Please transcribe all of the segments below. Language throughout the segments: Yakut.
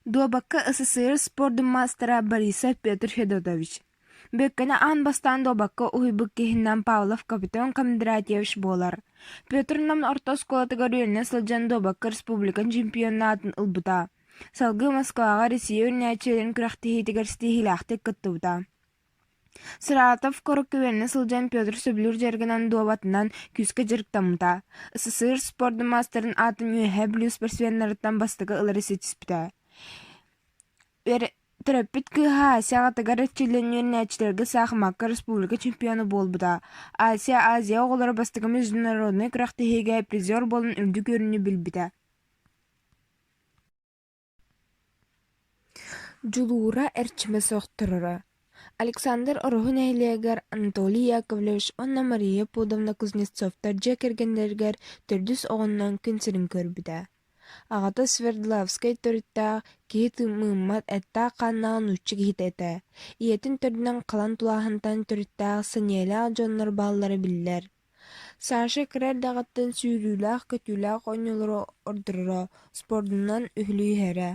Дуобакка СССР спордун маастара Борисов Петр Федотович. Бүөккэни аан бастаан дуобакка уһуйбут киһинэн Павлов Капитон Кондратьевич буолар. Петр Нам орто оскуолатыгар үөрэнэ сылдьан дуобакка республика чемпионатын ылбыта. Салгыы Москваҕа Россия үүнээччилэрин күрэхтэһиитигэр ситиһиилээхтик кыттыбыта. Саратов куоракка үөрэнэ сылдьан Петр сөбүлүүр дьарыгынан дуобатынан күүскэ дьарыктаммыта. СССР спордун маастарын аатын Үөһээ Бүлүү спортсменнарыттан бастакы ылары ситиспитэ. Төрөппүт кыыһа Ася аҕатыгар эрчиллэн үөрэнээччилэргэ саахымакка республика чемпиона буолбута. Ася Азия оҕолоро бастакы международнай күрэхтэһиигэ призер буолан үрдүк үөрүүнү билбитэ. Дьулуура эрчимэ сохтороро. Александр Ороһу нэһилиэгэр Анатолий Яковлевич уонна Мария Пудовна Кузнецовтар дьиэ кэргэннэригэр төрдүс оҕоннон күн сирин көрбүтэ. Аҕата Свердловскай төрүттээх, киһи тымныыммат эттээх-хааннаах нуучча киһитэ этэ. Ийэтин төрдүнэн Халан Тулааһынтан төрүттээх сэниэлээх дьоннор бааллара биллэр. Саша кыра эрдэҕиттэн сүүрүүлээх-көтүүлээх оонньуулары ордороро, спордунан үһүлүйүһэрэ,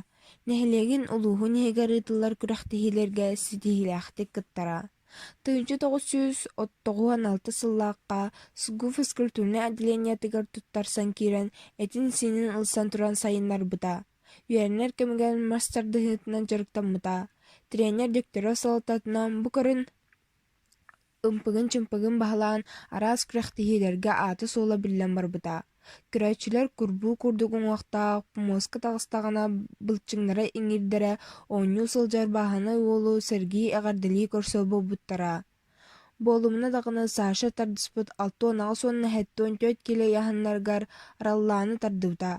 нэһилиэгин, улууһун иһигэр ыытыллар күрэхтэһиилэргэ ситиһиилээхтик кыттара. 1996 сыллаахха СГУ физкультурнай отделениетыгар туттарсан киирэн, этин-сиинин ылсан туран сайыннарбыта. Үөрэнэр кэмигэр мас тардыһыытынан дьарыктаммыта. Тренер Дегтярев салалтатынан бу көрүн Ымпыгын-чымпыгын баһылаан, араас күрэхтэһиилэргэ аата-суола биллэн барбыта. Көрөөччүлэр курбуу курдук уҥуохтаах, муоска таҕыстаҕына былчыҥнара иҥиирдэрэ оонньуу сылдьар бааһынай уолу сэргии эҕэрдэлии көрсөр буолбуттара. Буолумуна даҕаны Саша тардыспыт 68 уонна 74 киилэ ыйааһыннарыгар Раллааны тардыбыта.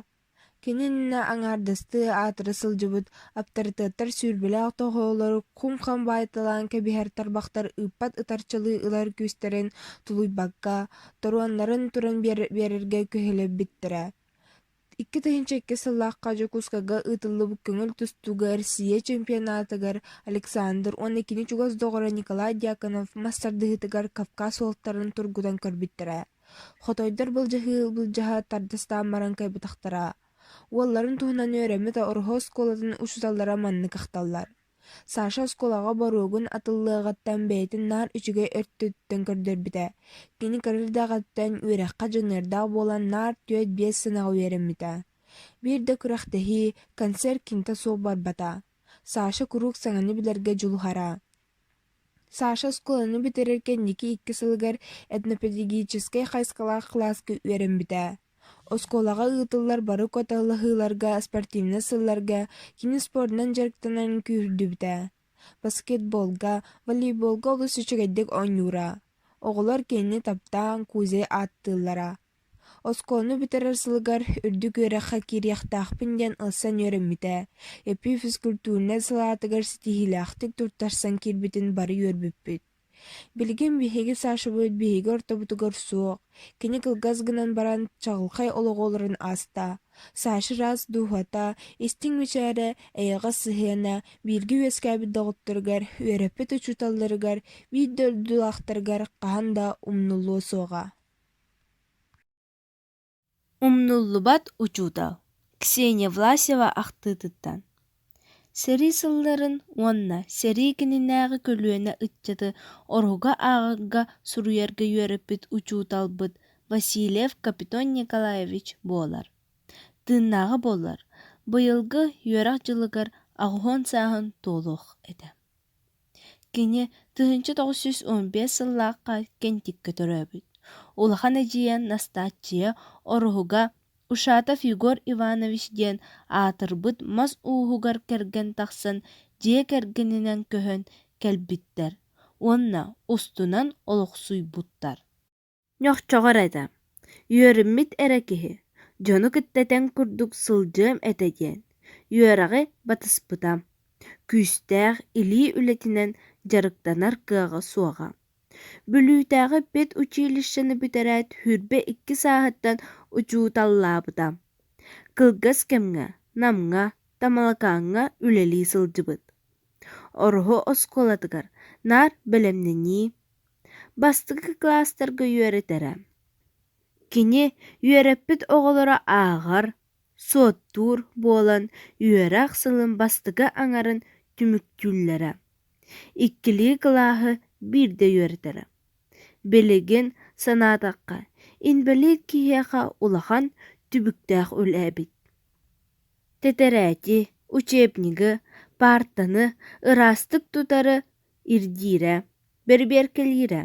Кини иннинэ аҥаардастыы аатыра сылдьыбыт аптарытыаттар сүүрбэлээх тоһоҕолору кум-хам баайталаан кэбиһэр тарбахтар ыыппат ытарчалыы ылар күүстэрин тулуйбакка, торуоннарын туран биэрэргэ күһэллибиттэрэ. 2002 сыллаахха Дьокуускайга ыытыллыбыт көҥүл тустууга Россия чемпионатыгар Александр уонна кини чугас доҕоро Николай Дьяконов мас тардыһыытыгар Кавказ уолаттарын тургутан көрбүттэрэ. Хотойдор былдьаһыы-былдьаһа тардыстаан баран кыайбатахтара. Уолларын туһунан үөрэммит Ороһу оскуолатын учууталлара маннык ахталлар: Саша оскуолаҕа боруогун атыллыаҕыттан бэйэтин наар үчүгэй өртүттэн көрдөрбүтэ. Кини кыра эрдэҕиттэн үөрэххэ дьаныардаах буолан наар 4-5 сынаҕа үөрэммитэ. Биир да күрэхтэһии, концерт кинитэ суох барбата. Саша куруук саҥаны билэргэ дьулуһара. Саша оскуоланы бүтэрэр кэнники икки сылыгар этнопедагогическай хайысхалаах кылааска үөрэммитэ. Оскуолаҕа ыытыллар бары куоталаһыыларга, спортивнай сылларга кини спордунан дьарыктанарын күүһүрдүбүтэ. Баскетболга, волейболга олус үчүгэйдик оонньуура. Оҕолор кинини таптаан Кузя ааттыыллара. Оскуоланы бүтэрэр сылыгар үрдүк үөрэххэ киириэхтээхпин диэн ылсан үөрэммитэ, ЕПИ физкультурнай салаатыгар ситиһиилээхтик туттарсан киирбитин бары үөрбүппүт. Билигин биһиги Сашабыт биһиги ортобутугар суох, кини кылгас гынан баран чаҕылхай олоҕу олорон ааста. Саша ыраас дууһата, истиҥ мичээрэ, эйэҕэс сыһыана бииргэ үөскээбит доҕотторугар, үөрэппит учууталларыгар, биир дойдулаахтарыгар хаһан да умнуллуо суоҕа. Умнуллубат учуутал Ксения Власьева ахтыытыттан Сэрии сылларын уонна сэрии кэннинээҕи көлүөнэ ыччаты Ороһуга ааҕарга, суруйарга үөрэппит учууталбыт Васильев Капитон Николаевич буолар. Тыыннааҕа буоллар, быйылгы үөрэх дьылыгар 80 сааһын туолуох этэ. Кини 1915 сыллаахха Кэнтиккэ төрөөбүт. Улахан эдьиийэ Настааччыйа Ороһуга Ушатов Егор Иванович диэн аатырбыт мас ууһугар кэргэн тахсан дьиэ кэргэнинэн көһөн кэлбиттэр уонна устунан олохсуйбуттар. Ньохчоҕор этэ, үөрүммүт эрэ киһи, дьону кытта тэҥ курдук сылдьыам этэ диэн, үөрэҕи батыспыта, күүстээх илии үлэтинэн дьарыктанар кыаҕа суоҕа. Бүлүүтээҕи педучилищены бүтэрээт 22 сааһыттан учууталлаабыта. Кылгас кэмҥэ Намҥа, Тамалакааҥҥа үлэлии сылдьыбыт. Ороһу оскуолатыгар наар бэлэмнэнии, Бастакы кылаастарга үөрэтэрэ. Кини үөрэппит оҕолоро ааҕар, суоттуур буолан үөрэх сылын бастакы аҥарын түмүктүүллэрэ. Иккилии кылааһы биирдэ үөрэтэрэ. Билигин санаатахха, инбэлиит киһиэхэ улахан түбүктээх үлэ эбит. Тэтэрээти, учебнигы, паартаны ыраастык тутары ирдиирэ, бэрэбиэркэлиирэ.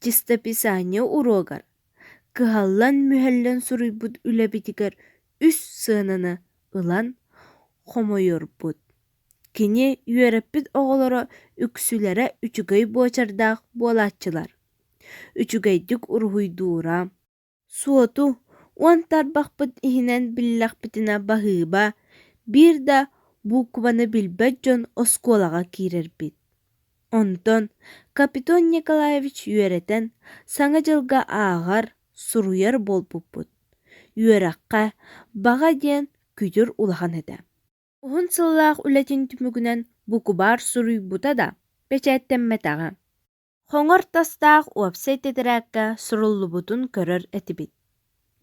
Чистописание уруогар кыһаллан-мүһэллэн суруйбут үлэбитигэр үс сыананы ылан хомойорбут. Кини үөрэппит оҕолоро үксүлэрэ үчүгэй буочардаах буолааччылар. Үчүгэйдик уруһуйдуура, Суоту уон тарбахпыт иһинэн биллэхпитинэ баһыыба, биир да буукубаны билбэт дьон оскуолаҕа киирэрбит. Онтон Капитон Николаевич үөрэтэн, Саҥа дьылга ааҕар, суруйар буолбуппут. Үөрэххэ баҕа диэн күтүр улахан этэ. Уһун сыллаах үлэтин түмүгүнэн букубаар суруйбута да, бэчээттэммэтэҕэ. Хоҥор тастаах уопсай тэтэрээккэ суруллубутун көрөр этибит.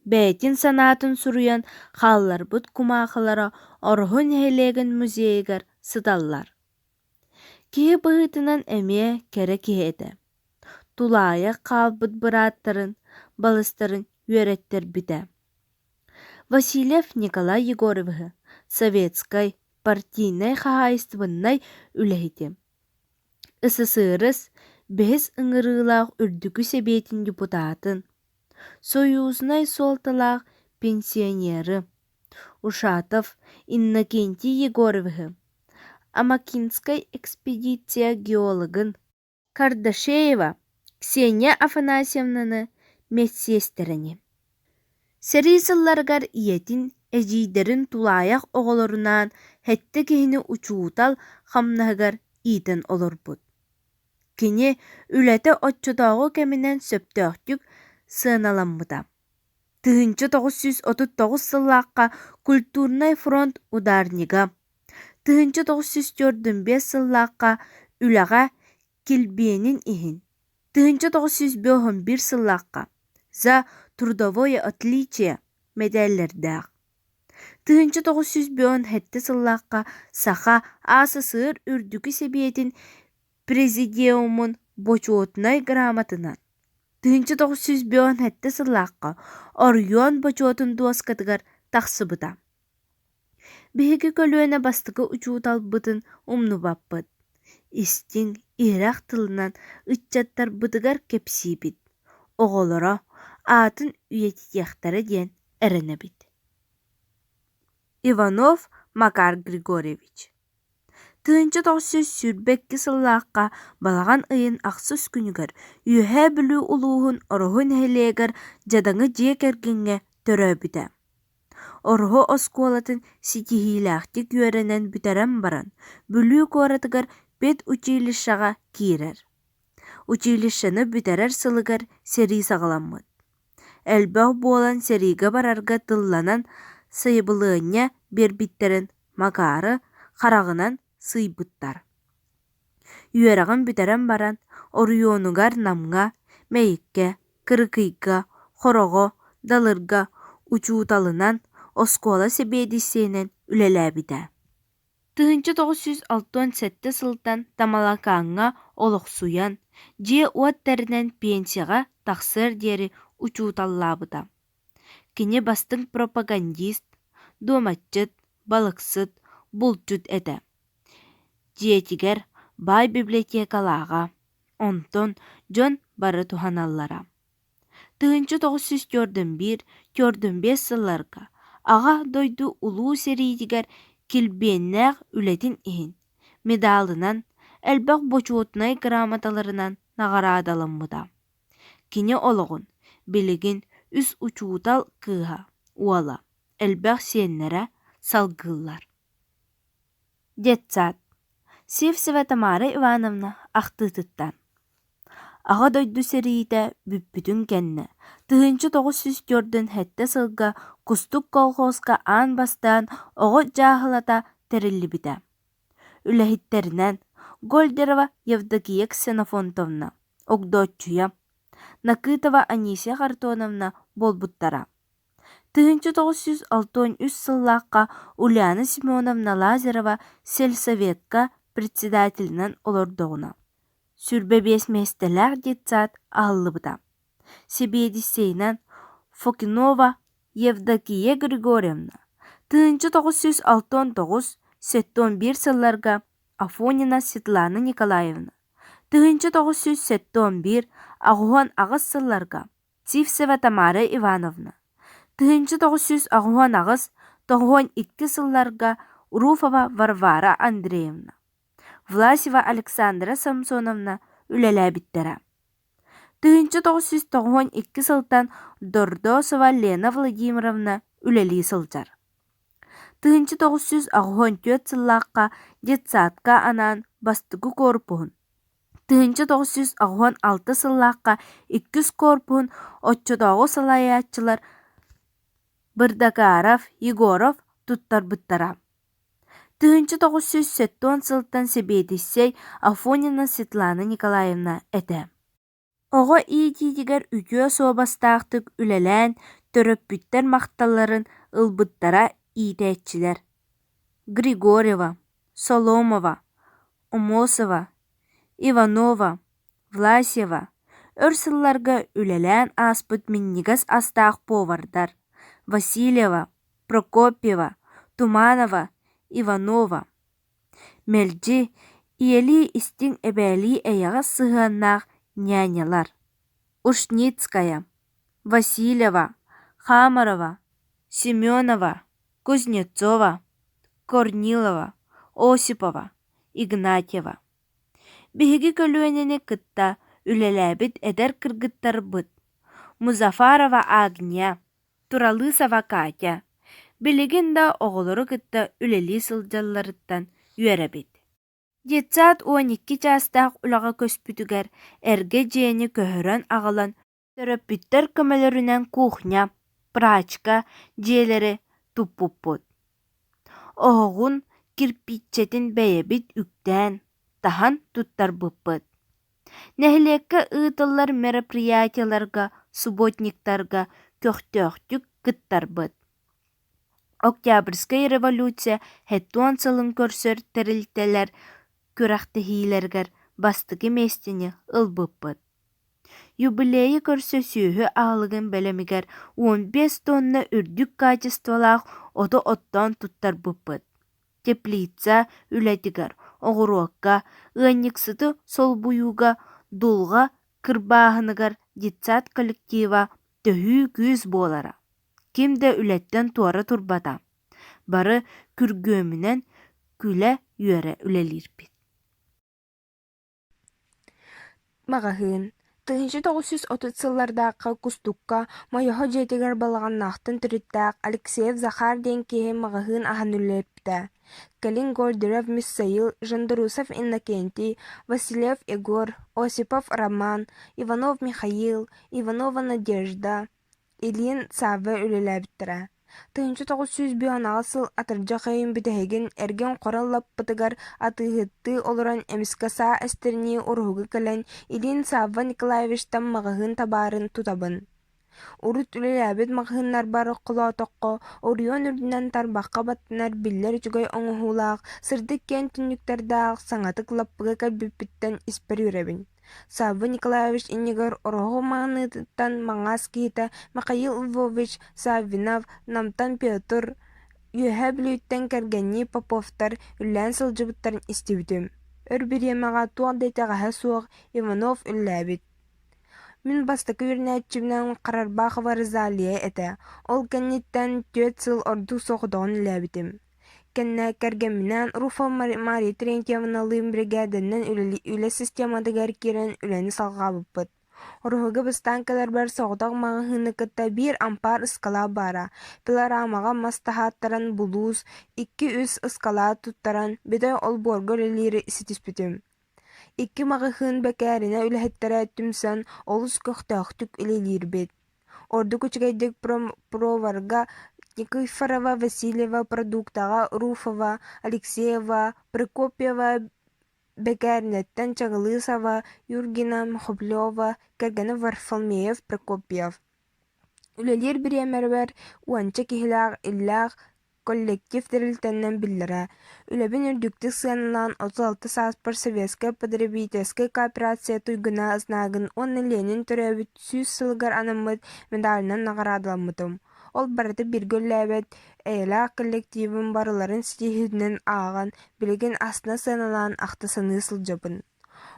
Бэйэтин санаатын суруйан хаалларбыт кумаахылара Ороһу нэһилиэгин музейыгар сыталлар. Киһи быһыытынан эмиэ кэрэ киһи этэ. Тулаайах хаалбыт бырааттарын, балыстарын үөрэттэрбитэ. Васильев Николай Егоровиһы советскай, партийнай хаһаайыстыбаннай үлэһити СССР бэһис ыҥырыылаах Үрдүкү Сэбиэтин депутатын, союзнай суолталаах пенсионеры Ушатов Иннокентий Егоровиһы, Амакинскай экспедиция геологын Кардашеева Ксения Афанасьевнаны медсиэстэрэни Сэрии сылларыгар ийэтин, эдьиийдэрин тулаайах оҕолорунаан сэттэ киһини учуутал хамнаһыгар иитэн олорбут. Кини үлэтэ оччотооҕу кэминэн сөптөөхтүк сыаналаммыта. 1939 сыллаахха культурнай фронт ударнига, 1945 сыллаахха үлэҕэ килбиэнин иһин 1951 сыллаахха «За трудовое отличие» мэдээллэрдээх. 1957 сыллаахха Саха АССР Үрдүкү Сэбиэтин Президиумун Бочуотунай грамотатынан 1957 сыллаахха оройуон Бочуотун дуоскатыгар тахсыбыта. Биһиги көлүөнэ бастакы учууталбытын умнубаппыт, истиҥ, иһирэх тылынан ыччаттарбытыгар кэпсиибит, оҕолоро аатын үйэтитиэхтэрэ диэн эрэнэбит. Иванов Макар Григорьевич 1922 сыллаахха балаҕан ыйын ахсыс күнүгэр Үөһээ Бүлүү улууһун Ороһу нэһилиэгэр дьадаҥы дьиэ кэргэҥҥэ төрөөбүтэ. Ороһу оскуолатын ситиһиилээхтик үөрэнэн бүтэрэн баран, Бүлүү куоратыгар педучилищеҕа киирэр. Училищены бүтэрэр сылыгар сэрии саҕаламмыт. Элбэх буолан сэриигэ барарга тылланан сайабылыанньа биэрбиттэрин Макары хараҕынан сыыйбыттар. Үөрэҕин бүтэрэн баран, оройуонугар Намҥа, Мэйиккэ, Кырыкыйга, Хороҕо, Далырга учууталынан, оскуола сэбиэдиссэйинэн үлэлээбитэ. 1967 сылтан Тамалакааҥҥа олохсуйан, дьиэ-уот тэринэн пенсияҕа тахсыар диэри учууталлаабыта. Кини бастыҥ пропагандист, дуоматчыт, балыксыт, булчут этэ. Дьиэтигэр баай библиотекалааҕа, онтон дьон бары туһаналлара. 1941-45 сылларга Аҕа дойду Улуу сэриитигэр килбиэннээх үлэтин иһин медалынан, элбэх бочуотунай грамоталарынан наҕараадаламмыта. Кини олоҕун билигин үс учуутал кыыһа, уола, элбэх сиэннэрэ салгыыллар. Детсад Сивцева Тамара Ивановна ахтыытыттан Аҕа дойду сэриитэ бүппүтүн кэннэ 1947 сылга Кустук колхозка аан бастаан оҕо дьааһылата тэриллибитэ. Үлэһиттэринэн Гольдерова Евдокия Ксенофонтовна, Огдооччуйа, Накытова Анисия Хартоновна буолбуттара. 1963 сыллаахха Ульяна Семеновна Лазарева сельсоветка председателинэн олордоҕуна, 25 миэстэлээх детсад аһыллыбыта. Сэбиэдиссэйинэн Фокинова Евдокия Григорьевна 1969-71 сылларга Афонина Светлана Николаевна 1971-88 сылларга Сивцева Тамара Ивановна 1988-92 сылларга Руфова Варвара Андреевна, Власева Александра Самсоновна үлэлээбиттэрэ. 1992 сылтан Дордосова Лена Владимировна үлэлии сылдьар. 1984 сыллаахха детсадка анаан бастакы корпуһун, 1986 сыллаахха иккис корпуһун оччотооҕу салайааччылар Бырдакаров, Егоров туттарбыттара. 1970 сылтан сэбиэдиссэй Афонина Светлана Николаевна этэ. Оҕо иитиитигэр үтүө суобастаахтык үлэлээн, төрөппүттэр махталларын ылбыттара иитээччилэр: Григорьева, Соломова, Аммосова, Иванова, Власьева өр сылларга үлэлээн ааспыт минньигэс астаах повардар Васильева, Прокопьева, Туманова, Иванова. Мэлдьи ийэлии истиҥ эбээлии эйэҕэс сыһыаннаах нянялар Ушницкая, Васильева, Хамарова, Семенова, Кузнецова, Корнилова, Осипова, Игнатьева. Биһиги көлүөнэни кытта үлэлээбит эдэр кыргыттарбыт Музафарова Агния, Туралысова Катя билигин да оҕолору кытта үлэлии сылдьалларыттан үөрэбит. Детсад 12 чаастаах үлэҕэ көспүтүгэр эргэ дьиэни көһөрөн аҕалан төрөппүттэр көмөлөрүнэн кухня, прачка дьиэлэри туппуппут. Оһоҕун кирпииччэтин бэйэбит үктээн, таһан туттарбыппыт. Нэһилиэккэ ыытыллар мероприятиеларга, субботниктарга көхтөөхтүк кыттарбыт. Октябрьскай революция 70 сылын көрсөр тэрилтэлэр күрэхтэһиилэригэр бастакы миэстэни ылбыппыт. Юбилейы көрсө сүөһү аһылыгын бэлэмигэр 15 тонна үрдүк качестволаах оту оттоон туттарбыппыт. Теплица үлэтигэр, оҕуруокка, ыанньыксыты солбуйууга, дулҕа кырбааһыныгар детсад коллектива төһүү күүс буолара. Ким да үлэттэн туора турбата. Бары күргүөмүнэн күлэ-үөрэ үлэлиирбит. Маҕаһыын 1930 сыллардаахха Кустукка Мойоһо дьиэтигэр Балаҕаннаахтан төрүттээх Алексеев Захар диэн киһи маҕаһыын аһан үлэлэппитэ. Кэлин Гольдеров Михаил, Жандорусов Иннокентий, Васильев Егор, Осипов Роман, Иванов Михаил, Иванова Надежда, Ильин Савва үлэлээбиттэрэ. 1908 сыл атырдьах ыйын бүтэһигин эргин хорон лаппытыгар атыыһыттыы олорон эмискэ саа эстэринии уруһуга кэлэн Ильин Савва Николаевичтан маҕаһыын табаарын тутабын. Урут үлэлээбит маҕаһыыннарбар холоотоххо, оройуон үрдүнэн тарбахха баттанар биллэр үчүгэй оҥоһуулаах, сырдык киэҥ түннүктэрдээх саҥатык лаппыга кэлбиппиттэн испэр үөрэбин. Савва Николаевич иннигэр Ороһу маҕаныытыттан маҥаас киһитэ Михаил Львович Саввинов, Намтан Петр, Үөһээ Бүлүүттэн кэргэннии Поповтар үллээн сылдьыбыттарын истибитим. Өр бириэмэҕэ туох да итэҕэһэ суох Иванов үллээбит. Мин бастакы үөрэнээччибинэн Харарбахова Розалия этэ, ол кэнниттэн 4 сыл ордук соҕотоҕун үллээбитим Кэннэ кэргэмминээн Руфа Мария Терентьевналыын биригээдэнэн үлэ систематыгар киирэн үлэни салҕаабыппыт. Ороһуга бастаан кэлэрбэр соҕотох маҕаһыыны кытта биир ампаар ыскалаах баара. Пилорамаҕа мас таһааттаран булуус, икки-үс ыскалаат туттаран, бүтэй олбуорга үлэлиири ситиспитим. Икки маҕаһыын бэкээринэ үлэһиттэрэ түмсэн олус көхтөөхтүк үлэлиирбит. Ордук үчүгэйдик промпроварга Никифорова, Васильева, продуктаҕа Руфова, Алексеева, Прокопьева, бэкээринэттэн Чаҕылысова, Юргина, Мухоплева, кэргэнэ Варфоломеев, Прокопьев. Үлэлиир бириэмэбэр уонча киһилээх иллээх коллектив тэрилтэнэн биллэрэ. Үлэбин үрдүктүк сыаналаан 36 сааспар Советскай потребительскай кооперация туйгуна знагын уонна Ленин төрөөбүт 100 сылыгар анаммыт медалынан наҕараадаламмытым. Ол барыта бииргэ үлэлээбит эйэлээх коллективым барыларын ситиһиитинэн ааҕан, билигин астына сыаналаан ахта саныы сылдьабын.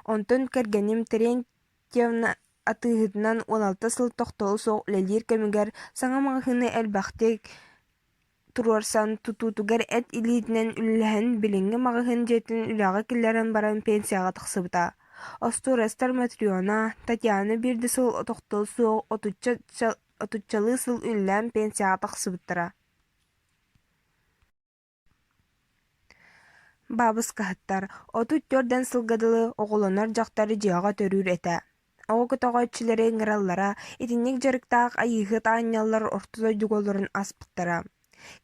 Онтон кэргэним Терентьевна атыыһытынан 16 сыл тохтоло суох үлэлиир кэмигэр саҥа маҕаһыыны элбэхтик туруорсан, тутуутугар эт илиитинэн үлэлэһэн билиҥҥи маҕаһыын дьиэтин үлэҕэ киллэрэн баран пенсияҕа тахсыбыта. Остуорастар Матрена, Татьяна биир да сыл тохтоло суох отуччалыы сыл үлэлээн пенсияҕа тахсыбыттара. Баабыскаһыттар 34 сылга дылы оҕолонор дьахтар дьиэҕэ төрүүр этэ. Оҕо көтөҕөөччүлэри ыҥыраллара, итинник дьарыктаах айыыһыт аанньаллар орто дойдуга олорон ааспыттара.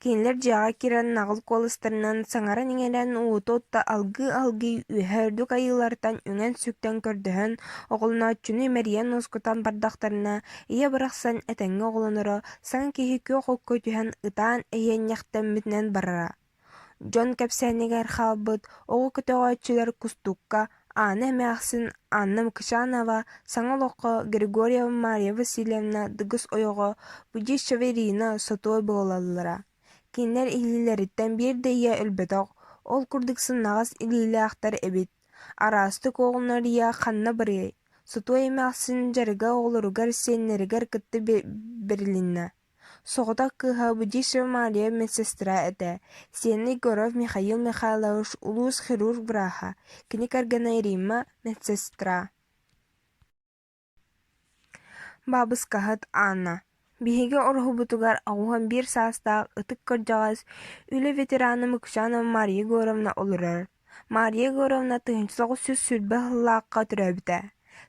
Кинилэр дьиэҕэ киирэн наҕыл куоластарынан саҥаран-иҥэрэн уоту отто алгыы-алгыы үөһэ үрдүк айыылартан үҥэн-сүктэн көрдөһөн, оҕолонооччуну имэрийэн уоскутан бардахтарына, ийэ барахсан этэҥҥэ оҕолоноро, саҥа киһи күөх окко түһэн ытаан эһиэнньэхтэммитинэн барара. Дьон кэпсээнигэр хаалбыт оҕо көтөҕөөччүлэр Кустукка Аана эмээхсин Анна Мыкычанова, Саҥа олоххо Григорьева Мария Васильевна Дыгыс ойоҕо Будищева Ирина сотуой буолаллара. Кинилэр илиилэриттэн биир да ийэ өлбөтөх, ол курдук сымнаҕас илиилээхтэр эбит. Араастык оҕоннор ийэ ханна барыай, сотуой эмээхсин дьарыга оҕолоругар, сиэннэригэр кытта бэрилиннэ. Соҕотох кыыһа Будищева Мария медсестра этэ, сиэнэ Егоров Михаил Михайлович улуус хирург бырааһа, кини кэргэнэ Римма медсестра. Баабыскаһыт Анна Биһиги ороһубутугар 81 саастаах ытык кырдьаҕас, үлэ ветерана Мыкчанова Мария Егоровна олорор. Мария Егоровна 1920 сыллаахха төрөөбүтэ.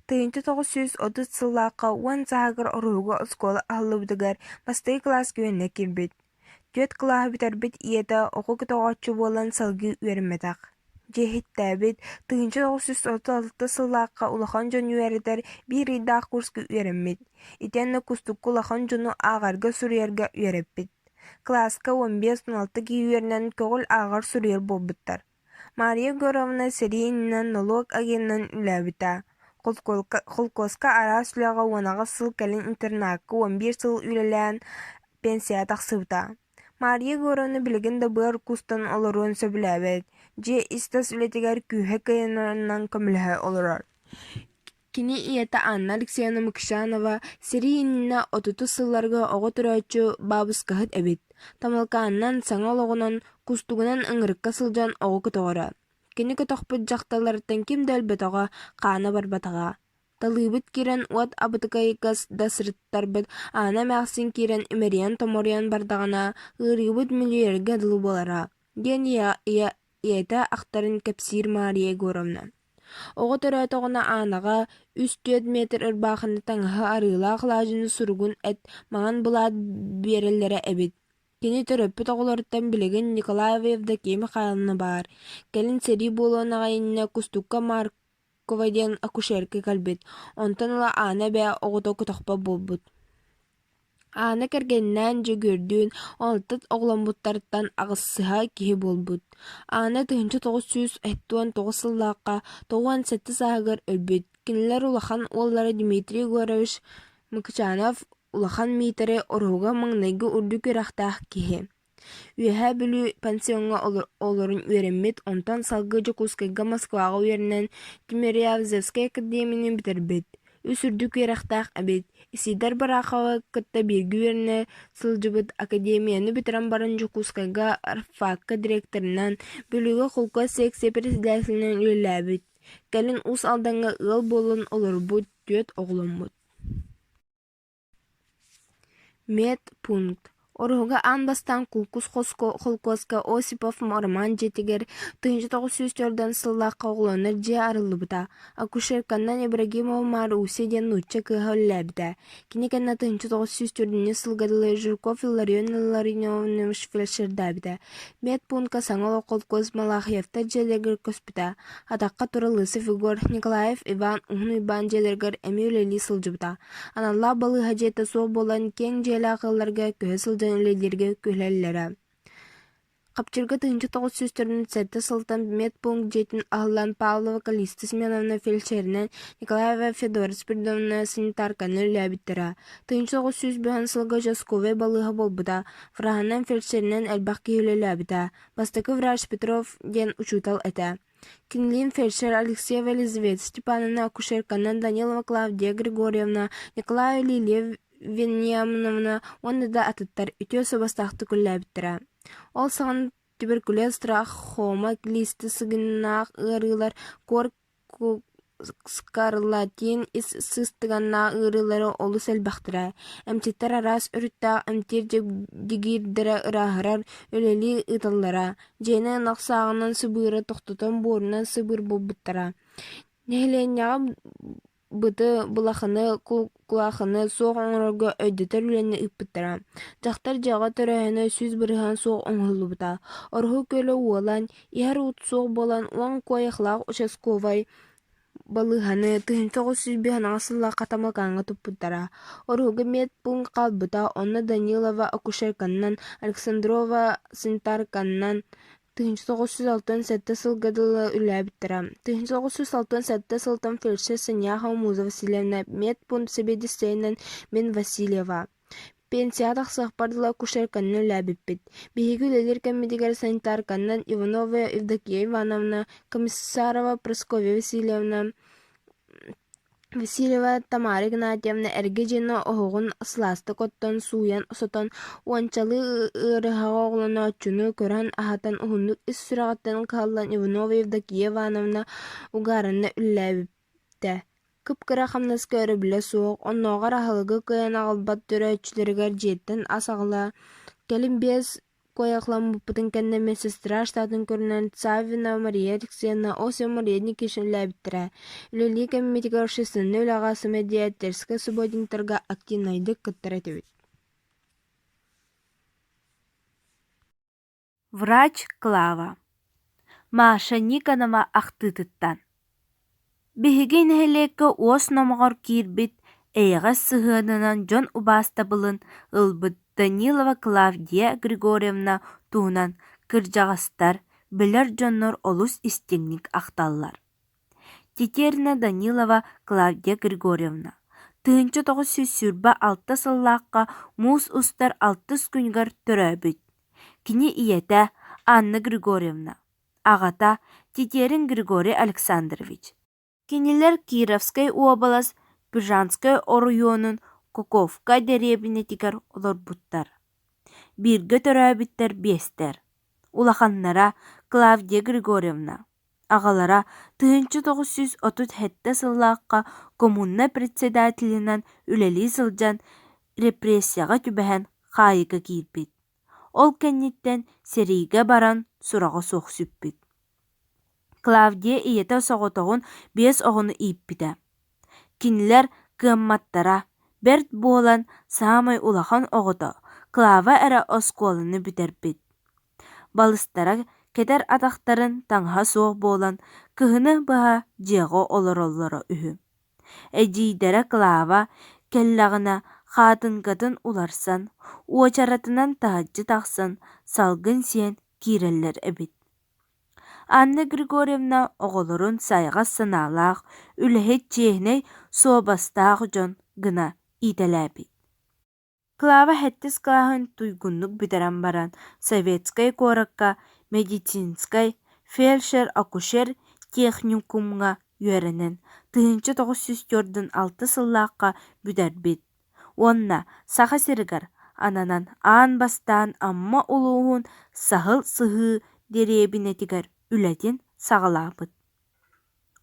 1930 сыллаахха уон сааһыгар Ороһуга оскуола аһыллыбытыгар бастакы кылааска үөрэнэ киирбит. Түөрт кылааһы бүтэрбит ийэтэ оҕо көтөҕөөччү буолан салгыы үөрэммэтэх. Дьиэһиттээбит, 1936 сыллаахха улахан дьон үөрэтэр биир ыйдаах курска үөрэммит. Итиэннэ Кустукка улахан дьону ааҕарга-суруйарга үөрэппит. Кылааска 15-16 киһи үөрэнэн көҕүл ааҕар-суруйар буолбуттар. Мария Егоровна сэрии иннинэ нолуок агенынан үлэлээбитэ. Холкуоска араас үлэҕэ 18 сыл кэлин интернакка 11 сыл үлэлээн пенсияҕа тахсыбыта. Мария Егоровна билигин да быар куустан олоруон сөбүлээбэт, дьиэ ис-тас үлэтигэр күүһэ кыайарынан көмөлөһө олорор. Кини ийэтэ Анна Алексеевна Мыкшанова сэрии иннинэ отутус сылларга оҕо төрөөччү баабыскаһыт эбит. Тамалкаанынан, саҥа олоҕунан, кустугунан ыҥырыкка сылдьан оҕо көтөҕөрө. Кини көтөхпүт дьахталларыттан ким да өлбөтөҕө, хаана барбатаҕа. Талыыбыт киирэн уот абытыкайгас да сырыттарбыт, Аана эмээхсин киирэн имэрийэн-томоруйан бардаҕына, ыарыыбыт мүлүйэргэ дылы буолара, диэн ийэтэ ахтарын кэпсиир Мария Егоровна. Оҕо төрөөтөҕүнэ Аанаҕа үс-түөрт метр ырбаахыны таҥаһы арыылаах алаадьыны суругун эт, маҥан былаат биэрэллэрэ эбит. Кини төрөппүт оҕолоруттан билигин Николаева Евдокия Михайловна баар. Кэлин сэрии буолуон аҕай иннинэ Кустукка Маркова диэн акушерка кэлбит, онтон ыла Аана эбээ оҕото көтөхпөт буолбут. Аана кэргэнинээн Дьөгүөрдүүн алтыс оҕоломмуттарыттан аҕыссыһа киһи буолбут. Аана 1979 сыллаахха 97 сааһыгар өлбүт. Кинилэр улахан уоллара Дмитрий Егорович Мыкычанов Улахан Миитэрэй Ороһуга маҥнайгы үрдүк үөрэхтээх киһи. Үөһээ Бүлүү пансиоҥҥа олорон үөрэммит, онтон салгыы Дьокуускайга Москваҕа үөрэнэн Тимирязевскай академияны бүтэрбит, үс үрдүк үөрэхтээх эбит. Исидор Бараховы кытта бииргэ үөрэнэ сылдьыбыт, академияны бүтэрэн баран Дьокуускайга рабфакка директорынан, Бүлүүгэ холкуос секция председателинэн үлэлээбит. Кэлин Уус Алдаҥҥа ыал буолан олорбут, түөрт оҕоломмут. Медпункт. Ороһуга аан бастаан Кулкус холкуоска Осипов Роман дьиэтигэр 1904 сыллаахха оҕолонор дьиэ арыллыбыта. Акушерканнан Ибрагимова Маруся диэн нуучча кыыһа үлэлээбитэ. Кини кэннэ 1904 сылга дылы Жирков Илларион Илларионович фельдшердээбитэ. Медпуунка саҥа олох холкуос Малахиевтар дьиэлэригэр көспүтэ. Атахха турар Лысов Егор, Николаев Иван Уһун Уйбаан дьиэлэригэр эмиэ үлэлии сылдьыбыта. Аналлаах балыыһа дьиэтэ суох буолан, киэҥ дьиэлээх ыалларга көһө сылдьан үлэлииргэ күһэллэрэ. Хапчырга 1947 сылтан медпункт дьиэтин аһыллан Павлова Калиста Семеновна фельдшеринэн, Николаева Федора Спиридоновна санитарканан үлэлээбиттэрэ. 1905 сылга участковай балыыһа буолбута, враһынан, фельдшеринэн элбэх киһи үлэлээбитэ. Бастакы врач Петров диэн учуутал этэ. Кинилиин фельдшер Алексеева Елизавета Степановна, акушерканан Данилова Клавдия Григорьевна, Николаева Лилия Вениаминовна уонна да атыттар үтүө суобастаахтык үлэлээбиттэрэ. Ол саҕана туберкулез, трахома, глисты сыгыннаах ыарыылар, куор скарлатин ис сыстыганнаах ыарыылара олус элбэхтэрэ. Эмчиттэр араас өрүттээх эмтиир дьигиирдэрэ ырааһырар, үлэлии ыыталлара. Дьиэни ынах сааҕынан сыбыыра тохтотон буорунан сыбыыр буолбуттара. Нэһилиэнньэҕэ быты, былахыны, кулаахыны суох оҥорорго өйдөтөр үлэни ыыппыттара. Дьахтар дьиэҕэ төрөөһүнэ 100% суох оҥоһуллубута. Ороһу күөлэ уолан, иһэр уут суох буолан 10 куойахлаах участковай балыыһаны 1958 сыллаахха Тамалкааҥҥа туппуттара. Ороһуга медпункт хаалбыта, онно Данилова акушерканнан, Александрова санитарканнан 1967 сылга дылы үлэлээбиттэрэ. 1967 сылтан фельдшер Саняхова Муза Васильевна, медпункт сэбиэдиссэйинэн мин Васильева. Пенсияҕа тахсыахпар дылы акушерканан үлэлээбиппит. Биһиги үлэлиир кэммитигэр санитарканан Иванова Евдокия Ивановна, Комиссарова Прасковья Васильевна, Васильева Тамара Игнатьевна эргэ дьиэни оһоҕун сылаастык оттон, сууйан-сотон, уончалыы ыарыһаҕы оҕолонооччуну көрөн, аһатан, уһуннук ис сүрэҕиттэн кыһаллан Иванова Евдокия Ивановна угаарынна үлэлээбитэ. Кып-кыра хамнаска өрөбүлэ суох, оннооҕор аһылыгы кыайан аҕалбат төрөөччүлэригэр дьиэттэн ас аҕала, кэлин 5 Куойахламмыппытын кэннэ медсестра штатын көрүнэн Саввина Мария Алексеевна, Осипова Мария Никитична үлэлээбиттэрэ. Үлэлии кэммитигэр общественнай үлэҕэ самодеятельскай субботниктарга активнайдык кыттар этибит. Врач Клава Маша Никонова ахтыытыттан Биһиги нэһилиэккэ уос номоҕор киирбит, эйэҕэс сыһыанынан дьон убаастабылын ылбыт Данилова Клавдия Григорьевна туһунан кырдьаҕастар, билэр дьоннор олус истиҥник ахталлар. Тетерина Данилова Клавдия Григорьевна 1926 сыллаахха муус устар алтыс күнүгэр төрөөбүт. Кини ийэтэ Анна Григорьевна, аҕата Тетерин Григорий Александрович. Кинилэр Кировскай уобалас Пижанскай оройуонун Коковка дэриэбинэтигэр олорбуттар. Бииргэ төрөөбүттэр биэстэр. Улаханнара Клавдия Григорьевна, аҕалара 1937 сыллаахха коммуна председателинэн үлэлии сылдьан репрессияҕа түбэһэн хаайыыга киирбит. Ол кэнниттэн сэриигэ баран сураҕа суох сүппүт. Клавдия ийэтэ соҕотоҕун 5 оҕону ииппитэ. Кинилэр кыамматтара, бэрт буолан саамай улахан оҕото Клава эрэ оскуоланы бүтэрбит. Балыстара кэтэр атахтарын таҥаһа суох буолан кыһыны быһа дьиэҕэ олороллоро үһү. Эдьиийдэрэ Клава кэллэҕинэ хаатыҥкатын уларсан, уочаратынан таһырдьа тахсан салгын сиэн киирэллэр эбит. Анна Григорьевна оҕолорун сайаҕас санаалаах, үлэһит, чиэһинэй, суобастаах дьон гына иитэлээбит. Клава сэттис кылааһын туйгуннук бүтэрэн баран, Советскай куоракка медицинскэй, фельдшер-акушер техникумҥа үөрэнэн, 1946 сыллаахха бүтэрбит уонна Саха сиригэр ананан аан бастаан Амма улууһун Саһыл Сыһыы дэриэбинэтигэр үлэтин саҕалаабыт.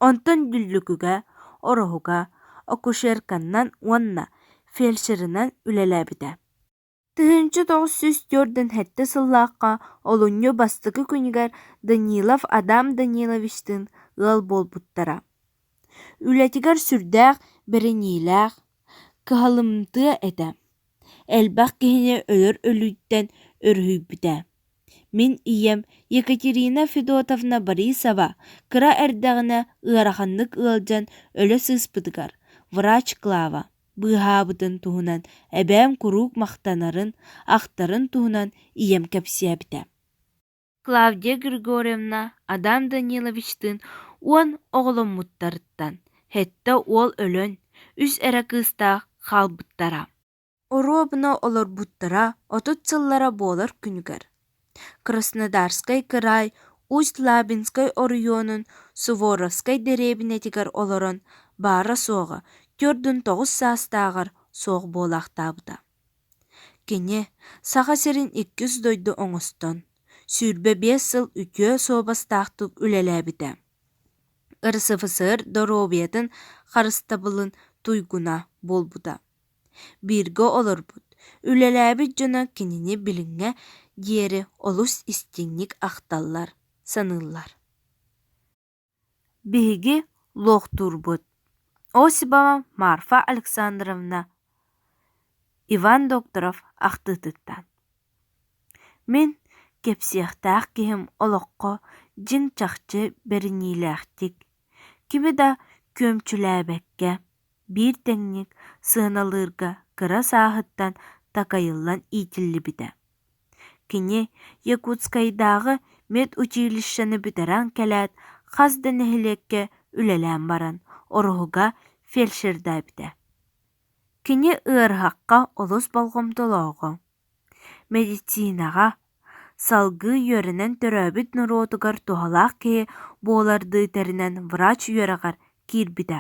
Онтон Дүллүкүгэ, Ороһуга акушерканнан уонна фельдшеринэн үлэлээбитэ. 1947 сыллаахха олунньу бастакы күнүгэр Данилов Адам Даниловичтыын ыал буолбуттара. Үлэтигэр сүрдээх бэриниилээх, кыһалымтыа этэ. Элбэх киһини өлөр өлүүттэн өрүһүйбүтэ. Мин ийэм Екатерина Федотовна Борисова кыра эрдэҕинэ ыараханнык ыалдьан өлө сыыспытыгар врач Клава быыһаабытын туһунан эбээм куруук махтанарын, ахтарын туһунан ийэм кэпсээбитэ. Клавдия Григорьевна Адам Даниловичтыын 10 оҕоломмуттарыттан сэттэ уол өлөн, үс эрэ кыыстаах хаалбыттара. Оруобуна олорбуттара 30 сыллара буолар күнүгэр Краснодарскай кыраай Усть-Лабинскай оройуонун Суворовскай дэриэбинэтигэр олорон баара-суоҕа 49 саастааҕар суох буолаахтаабыта. Кини Саха сирин иккис дойду оҥостон, 25 сыл үтүө суобастаахтык үлэлээбитэ. РСФСР доруобуйатын харыстабылын туйгуна буолбута. Бииргэ олорбут, үлэлээбит дьоно кинини билиҥҥэ диэри олус истиҥник ахталлар, саныыллар. Биһиги луохтуурбут Осипова Марфа Александровна Иван Докторов ахтыытыттан Мин кэпсиэхтээх киһим олоххо дьиҥ-чахчы бэриниилээхтик, кими да күөмчүлээбэккэ, биир тэҥник сыаналыырга кыра сааһыттан такайыллан иитиллибитэ. Кини Якутскайдааҕы медучилищены бүтэрэн кэлээт хас да нэһилиэккэ үлэлээн баран Ороһуга фельдшердээбитэ. Кини ыарыһахха олус болҕомтолооҕо. Медицинаҕа салгыы үөрэнэн төрөөбүт норуотугар туһалаах киһи буолардыы тэринэн врач үөрэҕэр киирбитэ.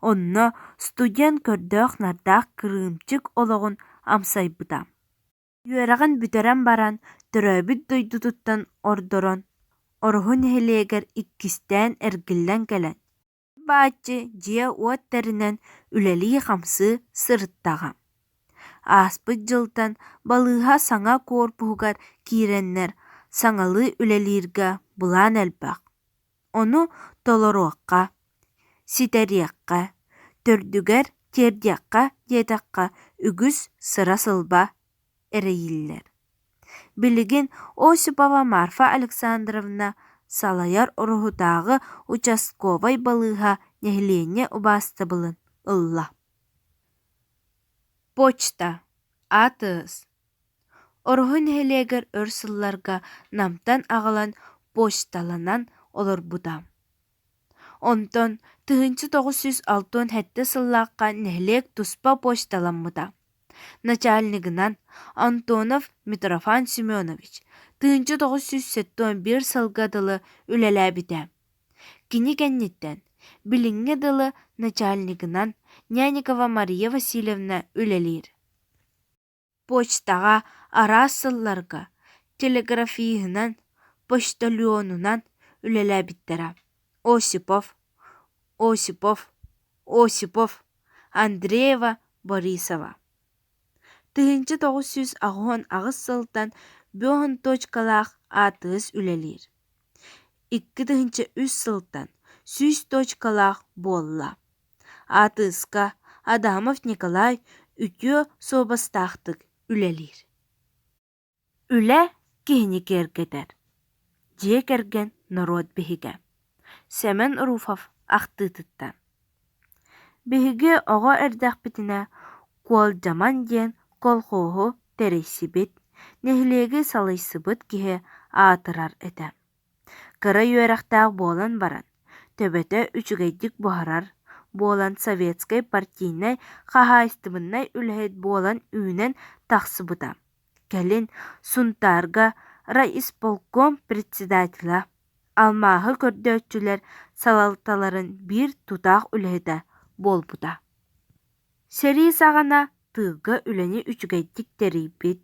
Онно студент көрдөөх-нардаах кырыымчык олоҕун амсайбыта. Үөрэҕин бүтэрэн баран, төрөөбүт дойдутуттан ордорон, Ороһу нэһилиэгэр иккистээн эргиллэн кэлэн, бааччы дьиэ-уот тэринэн үлэлии-хамсыы сырыттаҕа. Ааспыт дьылтан балыыһа саҥа куорпуһугар киирэннэр саҥалыы үлэлииргэ былаан элбэх. Ону толоруохха, ситэриэххэ, төрдүгэр тиэрдиэххэ диэтэххэ үгүс сыра-сылба эрэйиллэр. Билигин Осипова Марфа Александровна салайар Ороһутааҕы участковай балыыһа нэһилиэнньэ убаастабылын ылла. Почта, АТС Ороһу нэһилиэгэр өр сылларга Намтан аҕалан почталанан олорбута. Онтон 1967 сыллаахха нэһилиэк туспа почталаммыта. Начальнигынан Антонов Митрофан Семенович 1971 сылга дылы үлэлээбитэ. Кини кэнниттэн, билиҥҥэ дылы начальнигынан Няникова Мария Васильевна үлэлиир. Почтаҕа араас сылларга телеграфиһынан, почтальонунан үлэлээбиттэрэ: Осипов, Осипов, Осипов, Андреева, Борисова. 1988 сылтан бөһөн точкалаах АТС үлэлиир. 2003 сылтан 100 точкалаах буолла. АТС-ка Адамов Николай үтүө суобастаахтык үлэлиир. Үлэ киһини киэргэтэр, дьиэ кэргэн норуот биһигэ. Сэмэн Руфов ахтыытыттан. Биһиги оҕо эрдэхпитинэ Куолдьаман диэн колхоһу тэрийсибит, нэһилиэги салайсыбыт киһи аатырар этэ. Кыра үөрэхтээх буолан баран, төбөтө үчүгэйдик буһарар буолан советскай партийнай хаһаайыстыбаннай үлэһит буолан үүнэн тахсыбыта. Кэлин Сунтаарга райисполком председателэ, алмааһы көрдөөччүлэр салалталарын биир тутаах үлэһитэ буолбута. Сэрии саҕана тыылга үлэни үчүгэйдик тэрийбит,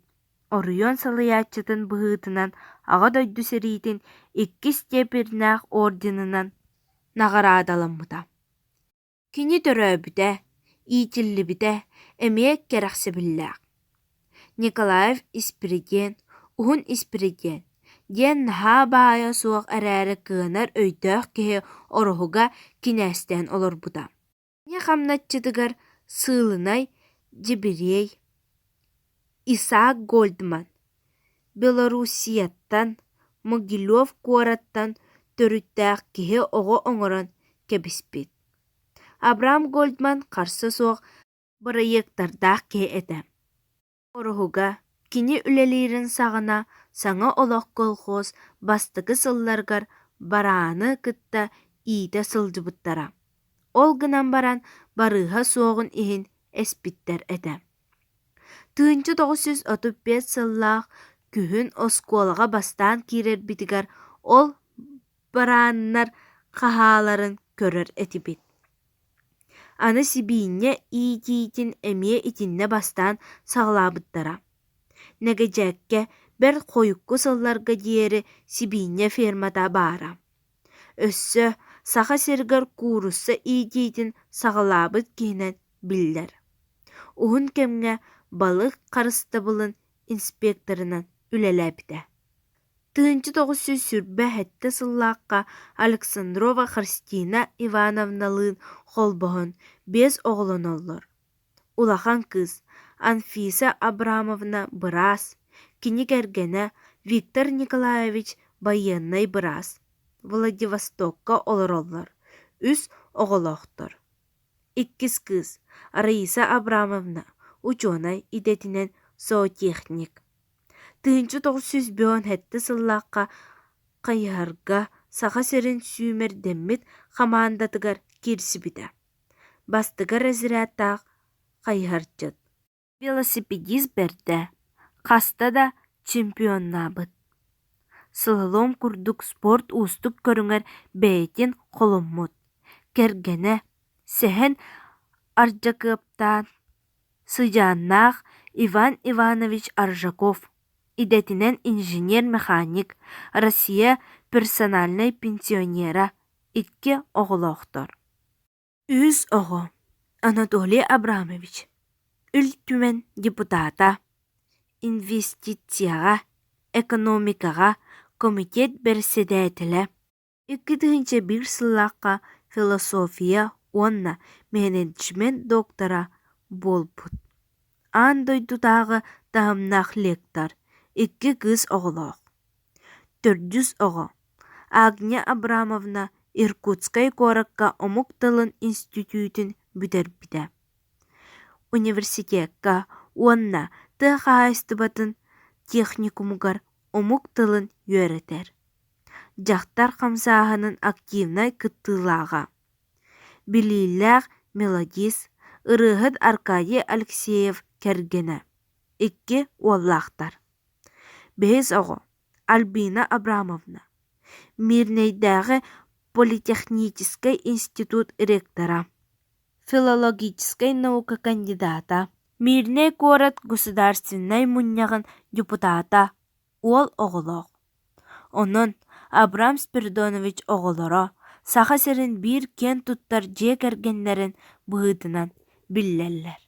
Оройуон салайааччытын быһыытынан Аҕа дойду сэриитин иккис степеннээх орденынан наҕараадаламмыта. Кини төрөөбүтэ, иитиллибитэ эмиэ кэрэхсэбиллээх. Николаев Испирдиэн, Уһун Испирдиэн диэн наһаа баайа суох эрээри кыанар өйдөөх киһи Ороһуга кинээстээн олорбута. Кини хамначчытыгар сыылынай дьэбириэй Исаак Гольдман Белоруссияттан, Могилев куораттан төрүттээх киһи оҕо оҥорон кэбиспит. Абрам Гольдман харса суох бырайыактардаах киһи этэ. Ороһуга кини үлэлиирин саҕана «Саҥа олох» колхоз бастакы сылларыгар барааны кытта иитэ сылдьыбыттара, ол гынан баран барыыһа суоҕун иһин эспиттэр этэ. 1935 сыллаах күһүн оскуолаҕа бастаан киирэрбитигэр ол барааннар хаһааларын көрөр этибит. Аны сибиинньэ иитиитин эмиэ итиннэ бастаан саҕалаабыттара. Нэгэдьээккэ бэрт хойукку сылларга диэри сибиинньэ фермата баара. Өссө Саха сиригэр куурусса иитиитин саҕалаабыт киһинэн биллэр. Уһун кэмҥэ балык харыстабылын инспекторынан үлэлээбитэ. 1927 сыллаахха Александрова Христина Ивановналыын холбоһон биэс оҕолоноллор. Улахан кыыс Анфиса Абрамовна быраас, кини кэргэнэ Виктор Николаевич байыаннай быраас, Владивостокка олороллор, үс оҕолоохтор. Иккис кыыс Раиса Абрамовна учуонай идэтинэн зоотехник. 1957 сыллаахха хайыһарга Саха сирин сүүмэрдэммит хамаандатыгар киирсибитэ. Бастакы разрядтаах хайыһардьыт. Велосипедист бэрдэ, хаста да чемпионнаабыт. Слалом курдук спорт уустук көрүҥэр бэйэтин холоммут. Кэргэнэ Сэһэн Ардьакыаптаан Сыдьааннаах Иван Иванович Аржаков, идэтинэн инженер-механик, Россия персональнай пенсионера, икки оҕолоохтор. Үс оҕо Анатолий Абрамович, Ил Түмэн депутата, инвестицияҕа, экономикаҕа комитет бэрэссэдээтэлэ. 2001 сыллаахха философия уонна менеджмент доктора буолбут. Аан дойдутааҕы таһымнаах лектор, икки кыыс оҕолоох. Төрдүс оҕо Агния Абрамовна Иркутскай куоракка омук тылын институтун бүтэрбитэ. Университекка уонна тыа хаһаайыстыбатын техникумугар омук тылын үөрэтэр. Дьахтар хамсааһынын активнай кыттыылааҕа, билиилээх мелодист, ырыаһыт Аркадий Алексеев кэргэнэ, икки уоллаахтар. Бэһис оҕо Альбина Абрамовна, Мирнэйдээҕи политехническай институт ректора, филологическай наука кандидата, Мирнэй куорат Государственнай мунньаҕын депутата, уол оҕолоох. Онон Абрам Спиридонович оҕолоро Саха сирин биир киэн туттар дьиэ кэргэннэрин быһыытынан биллэллэр.